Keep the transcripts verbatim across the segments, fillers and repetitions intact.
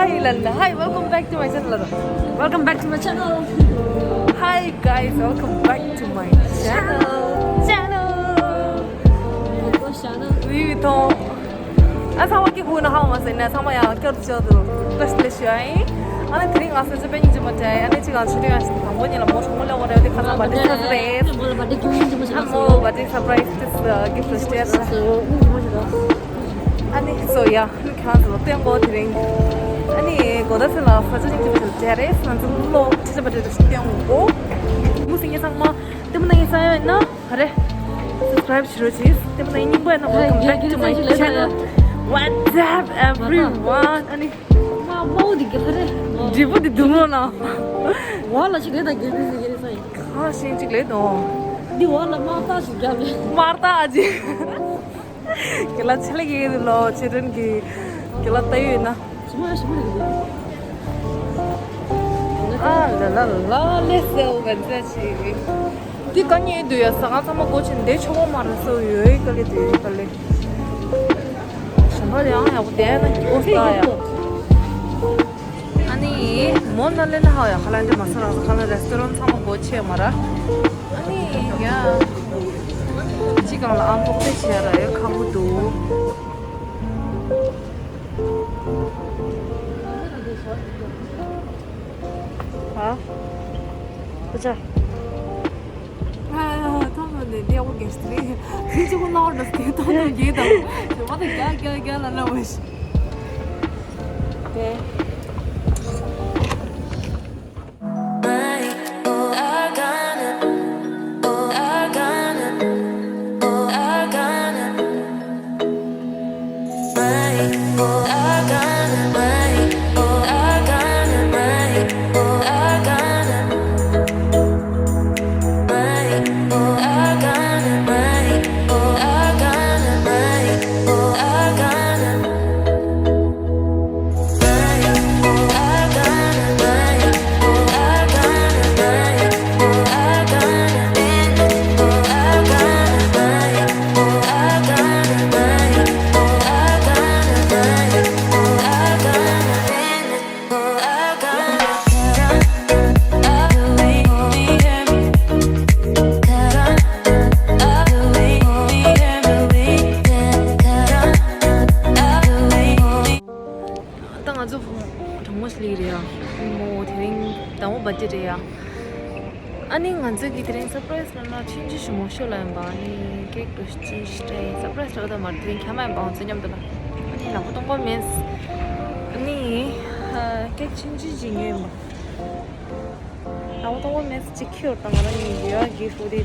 Hi, Lala. Hi, welcome back to my channel, Lala. Welcome back to my channel. Hi, guys, welcome back to my channel. Channel. Louis Vuitton. ཨ་ཚང་མ་སྐད་ཁུག་ན་ཧ་མ་ཟེར་ན་ཚང་མ་ཡང་བསྐྱར་དུ་བསྐྱར་དུ་བཀྲ་ཤིས་བདེ་ལེགས་ཞུ་ཡ་ཡིན། ཨ་ནི་དེ་རིང་ང་ཚོ་ཚེ་དཔལ་སྙིང་རྗེ་མ་འདྲ་ཡིན། ཨ་ནི་གཅིག་ང་ཚོ་ཆོས་སྒྲོན་ཡང་ཞིག་དང་པོ་ཉིད་ལ་མོ་ཧྲོ་མོ་ལ་བ་རེ་དེ་ཁ་ཚང་བ་དེ་ཁ་ཚང་རེད། ཨ་མོ་བ་དེ་སར་པ་རའི་སི་དེ་གིཕ་ཊི་སྟེར། ཨ་ནི་སོ་ཡ་ཁྱེད་རང་ཚོ་ལ་སྟོན་གོ་དེ་རིང་། ཨ་ནི་གོ་ད་ཚེ་ལ་ས་ཆ་ཅིག་ཅིག་ཅིག་རེད། ང་ཚོ་ལོ་ཁྲི་ཆ་པ་དེ་སྟོན་གོ། མུ་སི་ངེ་ཚང་མ་དེ་མོ་ན་ངེ་ས་ཡོད་ན། ཨ་རེ། སབ་སི་ཀ་རའིབ་བྱེད་རོགས་གྱིས། དེ་མིན་ན་སྙིང་པོ་ཡིན་ན། Welcome back to my channel. What's up, everyone? ཨ་ནི། མ་མོ་འདི་ག་རེ། འབྲས་བུ་འདི་འདུག་མོ་ལ། ཝ་ལ་ཅིག་རེད་ད་གེ་འདི་ཟེར་གྱི་རེད་ས་ཡིན། ཁ་ཤས་ཅིག་ལས་དོ། འདི་ཝ་ལ་མ་ལྟ་ཞིག་རྒྱབ་རེད། མ་ལྟ་ཨ་ཅི། ག་ལ་ཆེ་ལ་གི་ལོ་ཆེ་ཏན་གི་ག་ལ་ལྟ་ཡོད་ན། ཞི་མ་ཞི་མ་རེད་གི་འདུག་ཨ་ལ་ལ་ལ་ལ་ལེ་སེ་ཝན་ཛེ་ཆི་གི། འདི་ག་ཉེ་དུ་ཡ་ས་ག་ཚང་མ་སྒོ་ཕྱེ་འདི་ཆོག་གོ་མ་རེད་སོ་ཡོད་ག་ལེ་དུ་ཡོད་ག་ལེ། ཞིམ་པ་ཡང་ཡག་པོ་དེ་ན་འོ་ས་ཡ། ཨ་ནི་མོ་ན་ལེ་ན་ཧ་ཡ་ཁ་ལ་འདི་མ་ས་ར་ཁ་ལ་རེ་སི་ཊོ་རན་ཚང་མ་སྒོ་ཕྱེ་མ་ར། ཨ་ནི་ཡ། ཅི་གང་ལ་ཨ་ཕོག་པེ་ཆེ་ར་ཡོད་ཁ་བོ་འདུག་ཨ། ཨ་ཅག་ཨ། ཐོག་ནས་ནས་ལེའུ་རྒྱས་ཏེ་རེད། ཁྱི་གཅིག་པོ་ལའོ་ནས་ཐོག་ནས་རྒྱས་དང་། བ་དང་རྒྱ་རྒྱ་རྒྱ་ལ་ལ་བ་ཞིག་དེ། ད་ང་ཚོ་གྲོགས་མོ་ཞིག་སླེབས་རེད་ཡ། མོ་དེ་རིང་ཟླ་བ་བར་ཐི་ཌེ་རེད་ཡ། ཨ་ནི་ང་ཚོ་གི་དེ་རིང་སར་པ་རའི་སི་ལབ་ན་ཆུང་ཆུང་ཞིག་མོ་ཤོ་ལ་ཡིན་པ། ཨ་ནི་ཀེག་ཏུ་ཅི་ཞིག་སྤྲད་ཡིན། སར་པ་རའི་སི་ལབ་ད་མ་རེད། དེ་རིང་ཁྱམས་ཡིན་པ་ང་ཚོ་མཉམ་དུ་ལ། ཨ་ནི་ལག་པ་སྟོང་པ་མེད། ཨ་ནི་ཀེག་ཆུང་ཆུང་ཅིག་ཉོས་ཡིན་པ། ལག་པ་སྟོང་པ་མེད་ཅིག་ཁྱེར་ད་ང་རང་གཉིས་ཡོད་གི་ཧྥུ་དེ།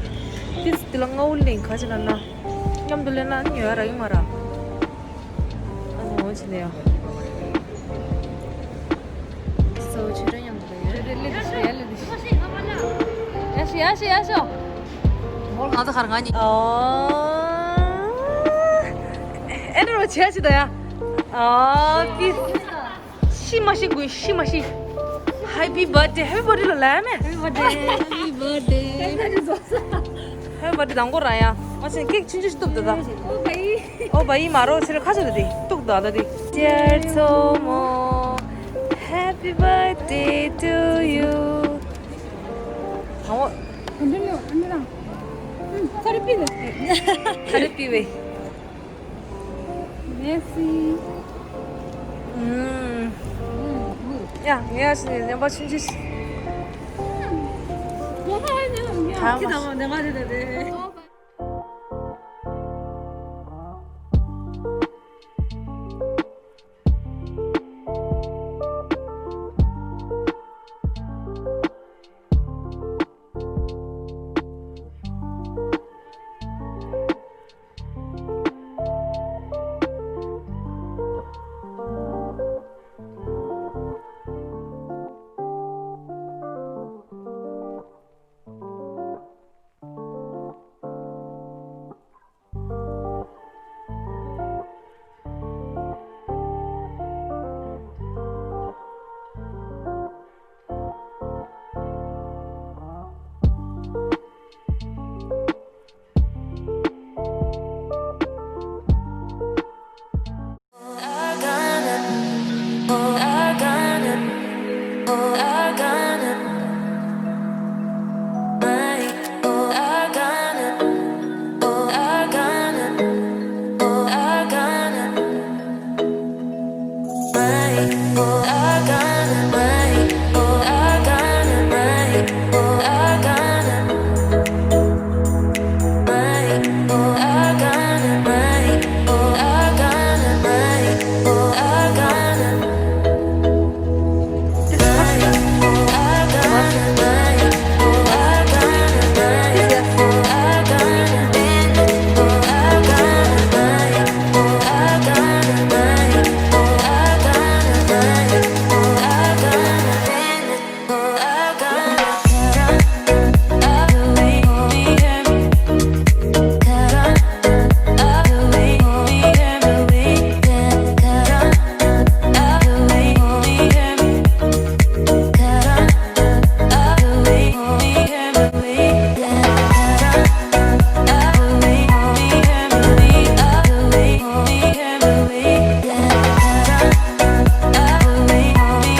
ཏིས་དེ་ལ་ང་འུ་ལེན་ག་ཅི་ལ་ན། མཉམ་དུ་ལེན་ན་ཨ་ནི་ཡོད་ར་ཡིན་མ་ར། ཨ་ནི་འོ་ཅི་ལེ་ཡ། སོ་ཆུ་ར་མཉམ་དུ་ལེན་ཡ། ལེ་ལེ་ལེ་ལེ། ཡ་ཤི་ཡ་ཤི་ཡ་ཤོ། མོལ་ང་ཚོ་ཁར་ང་གཉིས། ཨོ། ཨེ་འདྲ་བྱས་ཤི་ད་ཡ། ཨོ་ཏིས། ཤི་མ་ཤི་དགོས་ཤི་མ་ཤི། Happy birthday, happy birthday ལ་ལབ་མེད། Happy birthday, happy birthday. Happy birthday དང་པོ་རང་ཡ། མ་ཤེས་ཀེག་ཆུང་ཆུང་ཞིག་གཏུབ་ད་ད། ཨོ་བ་ཡི། ཨོ་བ་ཡི་མ་རོ་ཆེ་རེ་ཁ་ཆེ་ད་དེ་གཏུབ་ད་ད་དེ། Dear Tomo, happy birthday to you. དང་པོ། ཁ་རེ་པི་ལ། ཁ་རེ་པི་བེ། Merci. ཨུམ། ཡ། ངས་ཉམས་པ་ཆུང་ཆུང་ཞིག་ཁྱེད་དང་ནས་མ་རེད་རེད།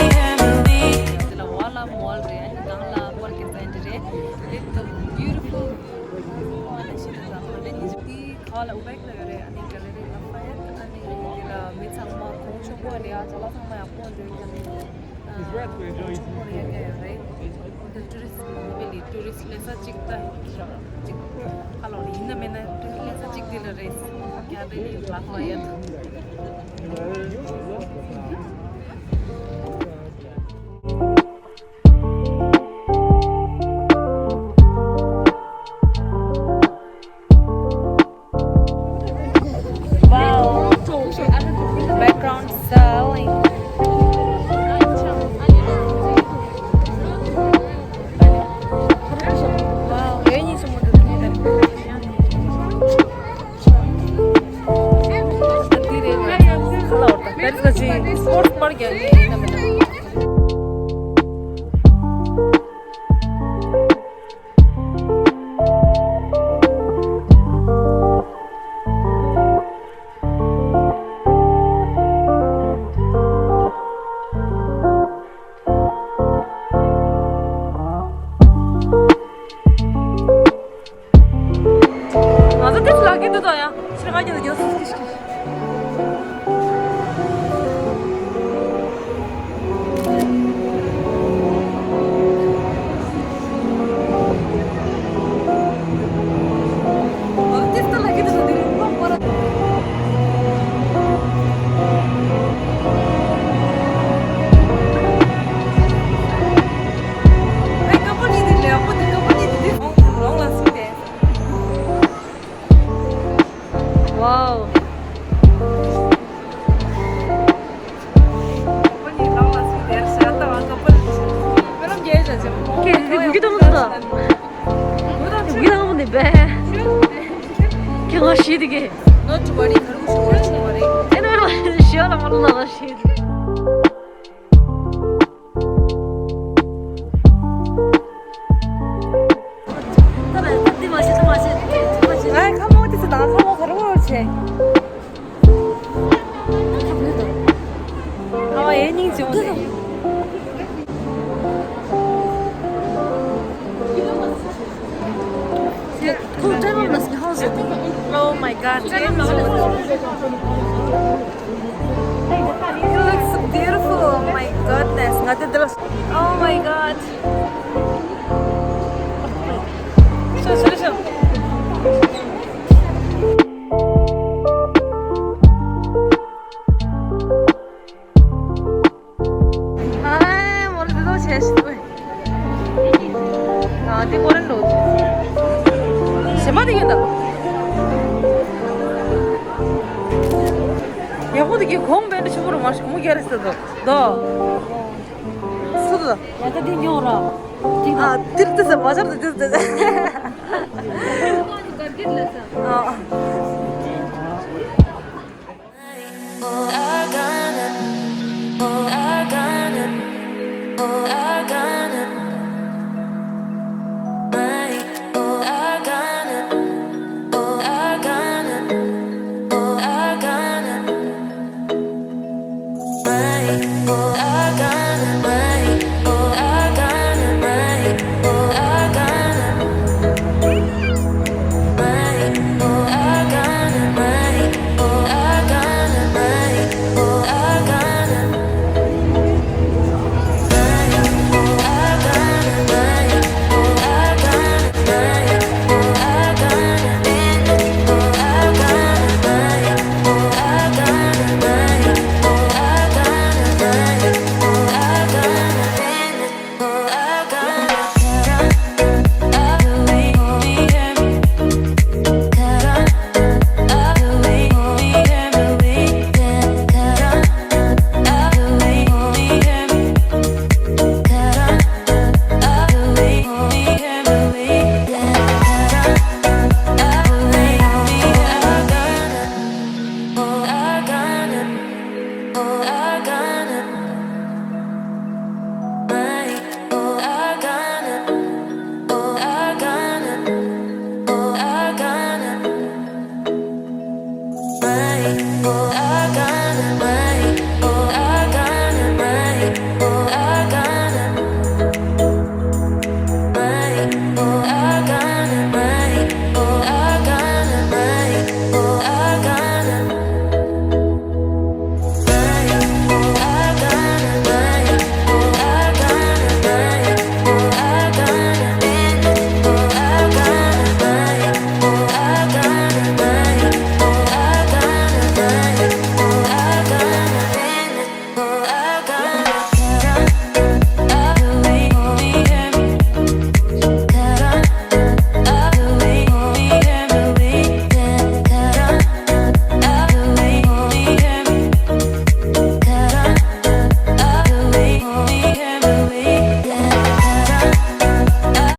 འདི་ལ་ཝ་ལ་མོལ་རེད། ཨ་ནི་ནང་ལ་ཝར་ཀིང་སེན་ཊར་རེད། It's a beautiful view. ཨ་ནི་ཤིན་ཏུ་དག་པ་རེད། འདི་ཁ་ལ་ཨུ་བེག་ལ་ཡོད་རེད། ཨ་ནི་གྷེ་ལེ་རི་ལ་ཕ་ཡད། ཨ་ནི་འདི་ལ་མི་ཚང་མ་གོང་ཆེན་པོ་རེད། ཨ་ཅ་ལག་ཚང་མ་ཡག་པོ་འདུག་ཨ་ནི་ཨ་གོང་ཆེན་པོ་རེད། ཡ་ཡ་རེད། འདི་ཊུ་རི་སི་ཊི་ཊུ་རི་སི་ཊི་ལེ་ས་གཅིག་ད་ཅིག་ཁ་ལོ་ཡིན་ན་མིན་ན་ཊུ་རི་སི་ཊི་ལེ་ས་གཅིག་འདི་ལ་རེད། གྷེ་ལེ་རི་ལ་ཕ་ཡད། Wow. Background selling. Wow. ང་ཚོ་ཏིས་ལག་གི་འདུག་ད་ཡང་ཕྱིར་ཁ་གྱེས་ད་རྒྱག་སུ་ཏིས་ཀྱི། Wow. ཁྱེད་ཀྱིས་གུ་གུ་ཏོ་མ་ཏོ། གུ་གུ་ཏོ་མ་ཏོ་བས། ཁྱེད་ང་ཤི་དེ་གས། ཨེ་ནོ་ཤི་ཡ་ལ་མ་ལུ་ན་ལ་ཤི་དེ། ཨ་ཁ་མོ་དེ་ཚོ་དང་ཁ་མོ་ག་རེ་བོར་བྱས། ཨ་ཨེ་སྙིང་རྗེ་མོ་དེ། Oh my god. It looks beautiful. Oh my goodness. ང་དེ་འདི་ལ། Oh my god. ཤོ་ཤོ་ཤོ། ཨ་མོ་ལ་དེ་དོ་བྱས་ཤི་དུས། ཨ་དེ་མོ་རེད་འགྲོ། ཞེ་མ་དེ་ཡིན་ད། ཡག་པོ་དེ་གི་གོང་བན་དུ་ཆུ་བུར་མ་ཞིག་མུ་ག་རེ་ཟེར་དོ། དོ། སུ་དོ། ཡ་ད་དེ་ཉོ་ར། ཨ་ཏིར་ཏི་ཟེར་མ་ཤར་ཏི་ཏི་ཟེར། ཨ།